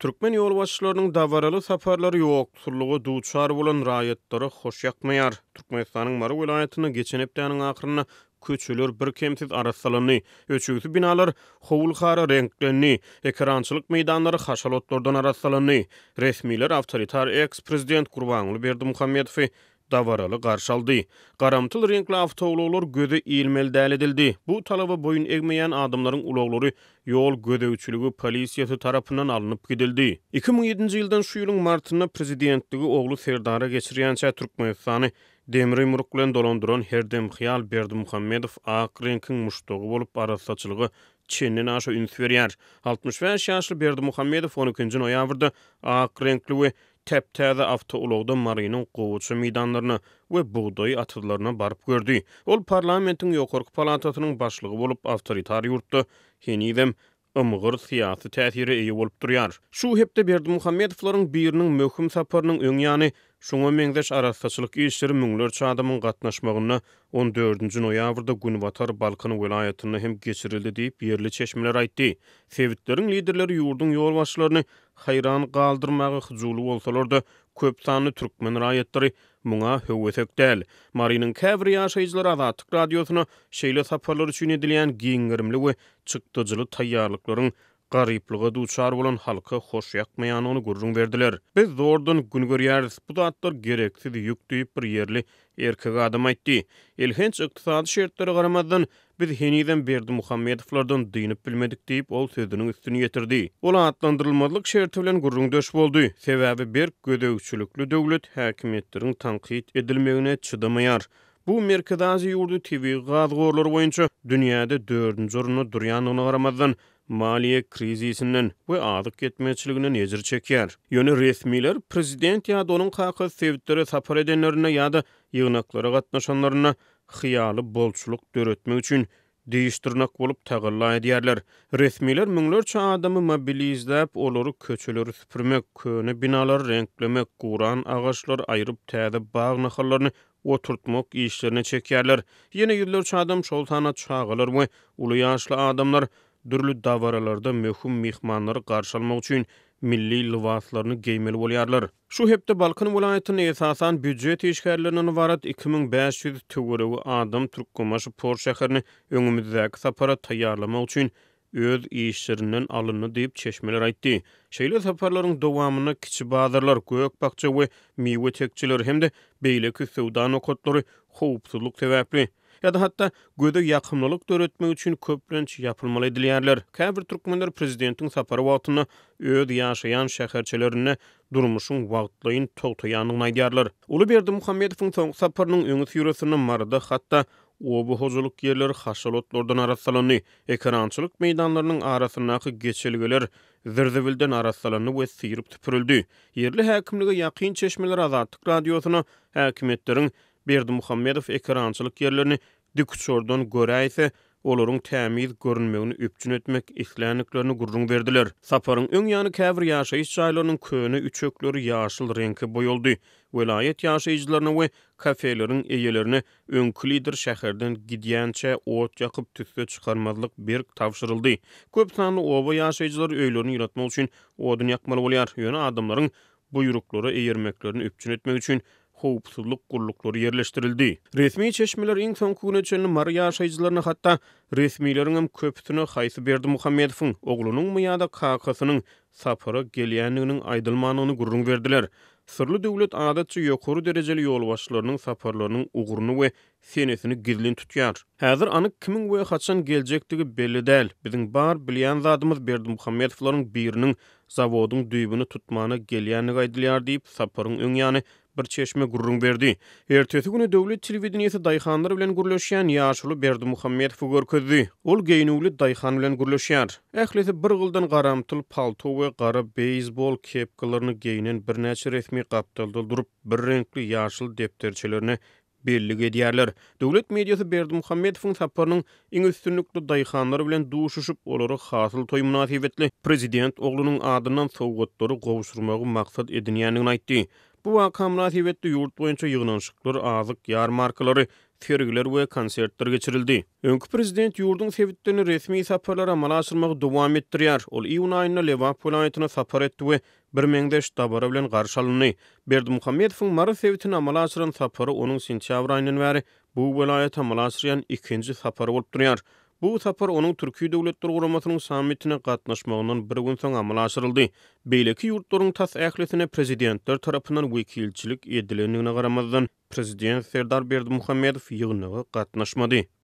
Türkmen ýolbaşçylarynyň dabaraly saparlary ýoksullyga duçar bolan raýatlara hoş ýakmaýar. Türkmenistanyň Mary welaýatynda geçen hepdäniň ahyrynda köçeler birkemsiz arassalandy, öçügsi binalar howul-hara reňklendi, ekerançylyk meýdanlary haşal otlardan arassalandy. Resmiler awtoritar eks-prezident Gurbanguly Berdimuhamedowy dabaraly garşy aldy. Garamtyl reňkli awtoulaglar göze ilmeli däl edildi. Bu talaba boýun egmeýän adamlaryň ulaglary ýol gözegçiligi polisiýasy tarapyndan alnyp gidildi. 2007-nji ýyldan şu ýylyň martynda prezidentligi ogly Serdara geçirýänçä Türkmenistany demir ýumruk bilen dolandyran herdemhyýal Berdimuhamedow ak reňkiň muşdagy bolup arassaçylyga çenden aşa üns berýär. 65 ýaşly Berdimuhamedow on ikinji noýabrda ak reňkli we Täp-täze awtoulagda Marynyň gowaça meýdanlaryna we bugdaý atyzlaryna baryp gördi. Ol parlamentiň ýokarky palatasynyň başlygy bolup, awtoritar ýurtda henizem ymgyr syýasy täsire eýe bolup durýar. Şu hepde Berdimuhamedowlaryň biriniň möhüm saparynyň öň ýany şuňa meňzeş arassaçylyk işleri müňlerçe adamyň gatnaşmagynda on dördünji noýabrda günbatar Balkan welaýatynda hem geçirildi diýip, ýerli çeşmeler aýtdy. Sebitleriň liderleri ýurduň ýolbaşçylaryny haýran galdyrmaga hyjuwly bolsalar-da, köp sanly türkmen raýatlary muňa höwesek däl. Marynyň käbir ýaşaýjylary Azatlyk Radiosyna şeýle saparlar üçin edilýän giň gerimli we çykdajyly taýýarlyklaryň garyplyga duçar bolan halka hoş ýakmaýandygyny gürrüň berdiler. Biz zordan gün görýäris, bu zatlar gereksiz ýük diýip, bir ýerli erkek adam aýtdy. Elhenç ykdysady şertlere garamazdan, Biz henizem Berdimuhamedowlardan dynyp bilmedik diýip, ol sözüniň üstüni ýetirdi. Ol atlandyrylmazlyk şerti bilen gürrüňdeş boldy. Sebäbi berk gözegçilikli döwlet häkimiýetleriň tankyt edilmegine çydamaýar. Bu Merkezi Aziýa ýurdy tebigy gaz gorlary boýunça dünýäde dördünji orunda durýandygyna garamazdan, maliýe krizisinden we azyk ýetmezçiliginden ejir çekýär. Ýöne resmiler prezident ýa-da onuň kakasy sebitlere sapar edenlerinde ýa-da ýygnaklara gatnaşanlarynda hyýaly bolçulyk döretmek üçin diş-dyrnak bolup tagalla edýärler. Resmiler müňlerçe adamy mobilizläp, olary köçeleri süpürmek, köne binalary reňklemek, guran agaçlary aýryp täze bag nahallaryny oturtmak işlerine çekýärler. Ýene ýüzlerçe adam, şol sanda çagalar we uly ýaşly adamlar dürli dabaralarda möhüm myhmanlary garşy almak üçin milli lybaslaryny geýmeli bolýarlar. Şu hepde Balkan welaýatynda esasan býujet işgärlerinden ybarat 2500 töweregi adam Türkmenbaşy port şäherini öňümizdäki sapara taýýarlamak üçin öz işlerinden alyndy diýip, çeşmeler aýtdy. Şeýle saparlaryň dowamynda kiçi bazarlar, gök-bakja we miwe tekjeleri hem-de beýleki söwda nokatlary howpsuzlyk sebäpli, ýa-da hatda göze ýakymlylyk döretmek üçin köplenç ýapylmaly edilýärler. Käbir türkmenler prezidentiň sapary wagtynda öz ýaşaýan şäherçelerinde durmuşyň wagtlaýyn togtaýandygyny aýdýarlar. Uly Berdimuhamedowyň soňky saparynyň öňüsyrasynda Maryda hatda oba hojalyk ýerleri haşal otlardan arassalandy, ekerançylyk meýdanlarynyň arasyndaky geçelgeler zir-zibilden arassalandy we syryp süpürildi. Ýerli häkimlige ýakyn çeşmeler Azatlyk Radiosyna häkimiýetleriň Berdimuhamedow ekerançylyk ýerlerini dikuçardan göräýse, olaryň tämiz görünmegini üpjün etmek isländiklerini gürrüň berdiler. Saparyň öň ýany käbir ýaşaýyş jaýlarynyň köne üçekleri ýaşyl reňke boýaldy. Welaýat ýaşaýjylaryna we kafeleriň eýelerine öňki lider şäherden gidýänçä ot ýakyp tüsse çykarmazlyk berk tabşyryldy. Köp sanly oba ýaşaýjylary öýlerini ýylatmak üçin odun ýakmaly bolýar, ýöne adamlaryň buýruklara eýermeklerini üpjün etmek üçin howpsuzlyk gulluklary ýerleşdirildi. Resmi çeşmeler iň soňky güne çenli Mary ýaşaýjylaryna hatda resmileriňem köpüsine haýsy Berdimuhamedowyň, oglunyňmy ýa-da kakasynyň sapara gelýändiginiň aýdylmandygyny gürrüň berdiler. Syrly döwlet adatça ýokary derejeli ýolbaşçylarynyň saparlarynyň ugruny we senesini gizlin tutýar. Häzir anyk kimiň we haçan geljekdigi belli däl. Biziň bar bilýän zadymyz Berdimuhamedowlaryň biriniň zawodyň düýbüni tutmana gelýändigi aýdylýar diýip, saparyň öň ýany bir çeşme gürrüň berdi. Ertesi güni döwlet telewideniýesi daýhanlar bilen gürleşýän ýaşuly Berdimuhamedowy görkezdi. Ol geýnüwli daýhan bilen gürleşýär. Ählisi bir gyldan garamtyl palto we gara beýsbol kepkalaryny geýnen birnäçe resmi gapdalda durup, bir reňkli ýaşyl depderçelerine bellik edýärler. Döwlet mediasy Berdimuhamedowyň saparynyň iň üstünlikli daýhanlar bilen duşuşyp, olara hasyl toýy mynasybetli prezident oglunyň adyndan sowgatlary gowşurmagy maksat edinýändigini aýtdy. Bu waka mynasybetli ýurt boýunça ýygnanyşyklar, azyk ýarmarkalary, Sergiler we konsertler geçirildi. Öňki prezident ýurduň sebitlerine resmi saparlary amala aşyrmagy dowam etdirýär. Ol iýun aýynda Lebap welaýatyna sapar etdi we birmeňzeş dabara bilen garşy alyndy. Berdimuhamedowyň Mary sebitine amala aşyran sapary onuň sentýabr aýyndan bäri bu welaýata amala aşyrýan ikinji sapary bolup durýar. Bu sapar onuň Türki Döwletler Guramasynyň sammitine gatnaşmagyndan bir gün soň amala aşyryldy. Beýleki ýurtlaryň tas ählisine prezidentler tarapyndan wekilçilik edilendigine garamazdan, Prezident Serdar Berdimuhamedow ýygnaga gatnaşmady.